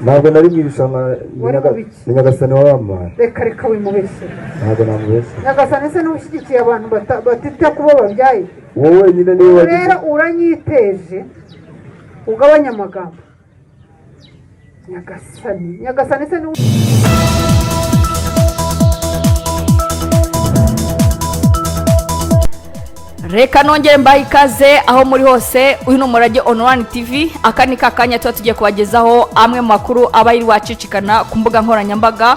Ntabwo nari mu irushanwa. Wari mu biki? Ni Nyagasani wabampaye. Reka, reka, wimubeshye. Ntabwo namubeshye. Nyagasani se niwe ushyigikiye abantu batita ku bo babyaye? Wowe wenyine niwe wagize. Rero uranyiteje, ugabanya amagambo. Nyagasani, Nyagasani se niwe? Reka nongere mbahe ikaze aho muri hose. Uyu ni Umurage Online TV. Aka ni kakanya tuba tugiye kubagezaho amwe mu makuru aba yiri wacicikana ku mbuga nkoranyambaga,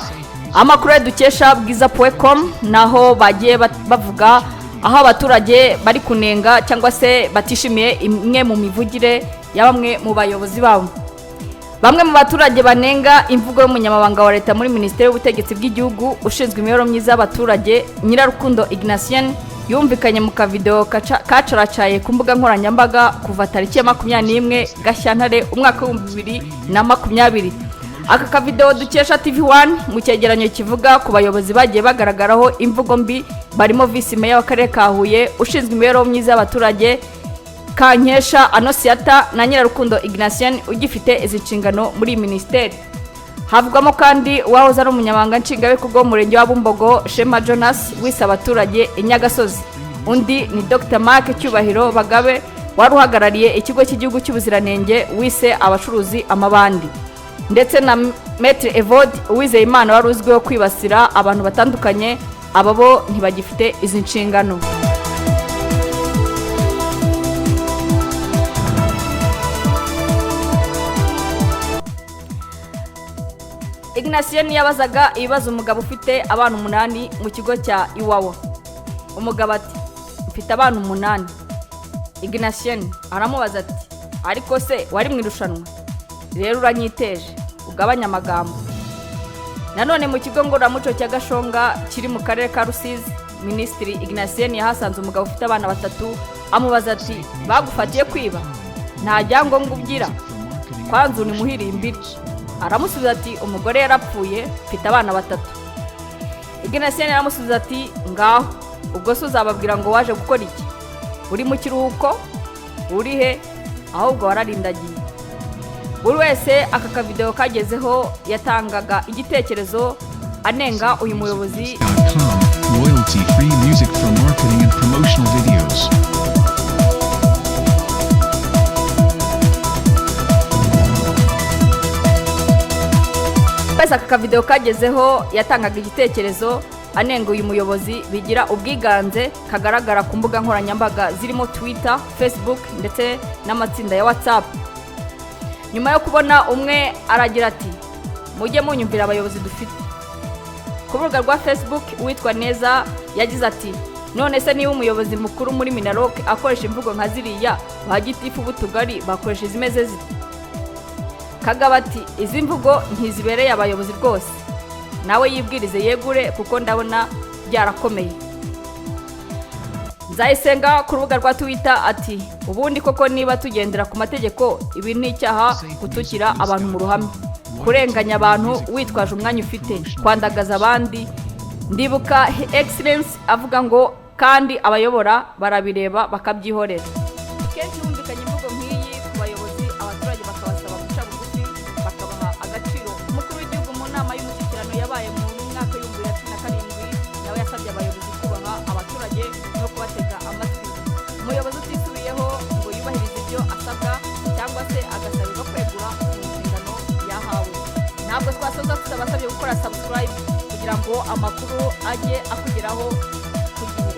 amakuru ya dukesha bwiza.com, naho bagiye bavuga aho abaturage bari kunenga cyangwa se batishimiye imwe mu mivugire ya bamwe mu bayobozi babo. Bamwe mu baturage banenga imvugo y'umunyamabanga wa leta muri Minisiteri y'Ubutegetsi bw'Igihugu ushinzwe imibereho myiza y'abaturage, Nyirarukundo Ignatien, yumvikanye mu kavidewo kacaracaye ku mbuga nkoranyambaga kuva tariki ya 21 Gashyantare umwaka w'2020. Aka kavidewo dukesha TV 1 mu cyegeranyo kivuga ku bayobozi bagiye bagaragaraho imvugo mbi, barimo visi meya w'akarere ka Huye ushinzwe imibereho myiza y'abaturage, Kankesha Anosiyata, na Nyirarukundo Ignatien ugifite izi nshingano muri iyi minisiteri. Havugwamo kandi uwahoze ari umunyamabanga nshingwabikorwa w'umurenge wa Bumbogo, Shema Jonas, wise abaturage inyagasozi. Undi ni Dr Mark Cyubahiro Bagabe wari uhagarariye Ikigo cy'Igihugu cy'Ubuziranenge, wise abacuruzi amabandi, ndetse na Maître Evode Uwizeyimana wari uzwiho kwibasira abantu batandukanye. Aba bo ntibagifite izi nshingano. Ignatien yabazaga ibibazo umugabo ufite abana umunani mu kigo cya Iwawa. Umugabo ati: "Mfite abana umunani." Ignatien aramubaza ati: "Ariko se wari mu irushanwa? Rero uranyiteje, ugabanya amagambo." Nanone mu kigo ngororamuco cya Gashonga kiri mu karere ka Rusizi, Minisitiri Ignatien yahasanze umugabo ufite abana batatu, amubaza ati: "Bagufatiye kwiba? Nta byangombwa ugira, kwanza uri muhirimbiri." Aramusubiza ati: "Umugore yarapfuye, mfite abana batatu." Ignatien aramusubiza ati: "Ngaho ubwo se uzababwira ngo waje gukora iki? Uri mu kiruhuko? Uri he? Ahubwo wararindagiye." Buri wese aka kavidewo kagezeho yatangaga igitekerezo anenga uyu muyobozi. Com, royalty free music for marketing and promotional videos. Wese aka kavidewo kagezeho yatangaga igitekerezo anenga uyu muyobozi, bigira ubwiganze kagaragara ku mbuga nkoranyambaga zirimo Twitter, Facebook ndetse n'amatsinda ya WhatsApp. Nyuma yo kubona umwe aragira ati: "Mujye munyumvira abayobozi dufite." Ku rubuga rwa Facebook, uwitwa Neza yagize ati: "None se niba umuyobozi mukuru muri MINALOC akoresha imvugo nka ziriya, ba gitifu b'utugari bakoresha izimeze zite?" Kagabo ati: "Izi mvugo ntizibereye abayobozi rwose, nawe yibwirize yegure kuko ndabona byarakomeye." Nzayisenga ku rubuga rwa Twitter ati: "Ubundi koko niba tugendera ku mategeko, ibi ni icyaha: gutukira abantu mu ruhame, kurenganya abantu witwaje umwanya ufite, kwandagaza abandi. Ndibuka Excellence avuga ngo kandi abayobora barabireba bakabyihorera." Kenshi humvikanye imvugo nk'iyi ku bayobozi, abaturage bakabasaba guca bugufi bakabaha agaciro. Umukuru w'Igihugu mu nama y'umushyikirano yabaye mu mwaka w'2017 nawe yasabye abayobozi kubaha abaturage no kubatega amatwi. Umuyobozi utisubiyeho ngo yubahirize ibyo asabwa cyangwa se agasabirwa kwegura mu nshingano yahawe. Ntabwo twasoza tutabasabye gukora subscribe kugira ngo amakuru ajye akugeraho ku gihe.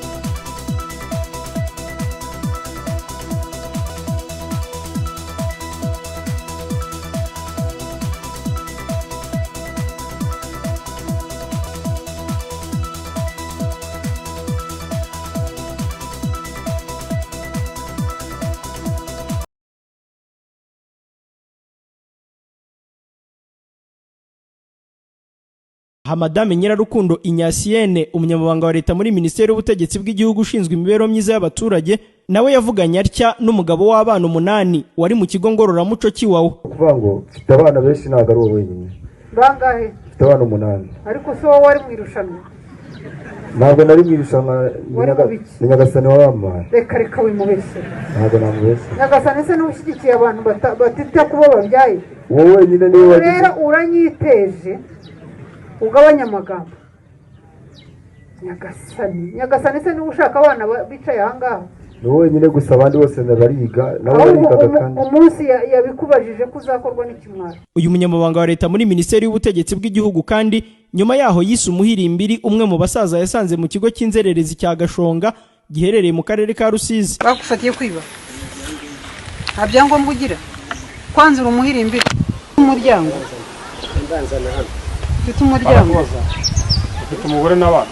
Aha Madame Nyirarukundo Ignatienne, umunyamabanga wa leta muri Minisiteri y'Ubutegetsi bw'Igihugu ushinzwe imibereho myiza y'abaturage, nawe yavuganye atya n'umugabo w'abana umunani wari mu kigo ngororamuco cy'Iwawa. Ukuvuga ngo mfite abana benshi ntabwo ari wowe wenyine. Bangahe? Mfite abana umunani. Ariko se wowe wari mu irushanwa? Ntabwo nari mu irushanwa. Wari mu biki? Ni Nyagasani wabampaye. Reka, reka, wimubeshye. Ntabwo namubeshye. Nyagasani se niwe ushyigikiye abantu batita ku bo babyaye? Wowe wenyine niwe wagize. Rero uranyiteje, ugabanya amagambo. Nyagasani, nyagasani se niba ushaka abana bicaye ahangaha. Ni wowe wenyine gusa, abandi bose bariga, nabo Ahubwo barigaga kandi. Umunsi yabikubajije ko uzakorwa n'ikimwaro. Uyu munyamabanga wa leta muri Minisiteri y'Ubutegetsi bw'Igihugu kandi nyuma yaho yise umuhirimbiri umwe mu basaza yasanze mu kigo cy'inzererezi cya Gashonga giherereye mu karere ka Rusizi. Bagufatiye kwiba, nta byangombwa ugira, kwanza uri umuhirimbiri. Umuryango, ufite umuryango? Ufite umugore n'abana?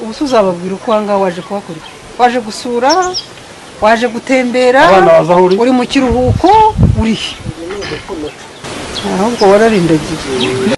Ubu se uzababwira uko ahangaha waje kuhakora? Waje gusura, waje gutembera? Abana baza aho uri? Uri mu kiruhuko, uri he? Ahubwo wararindagiye.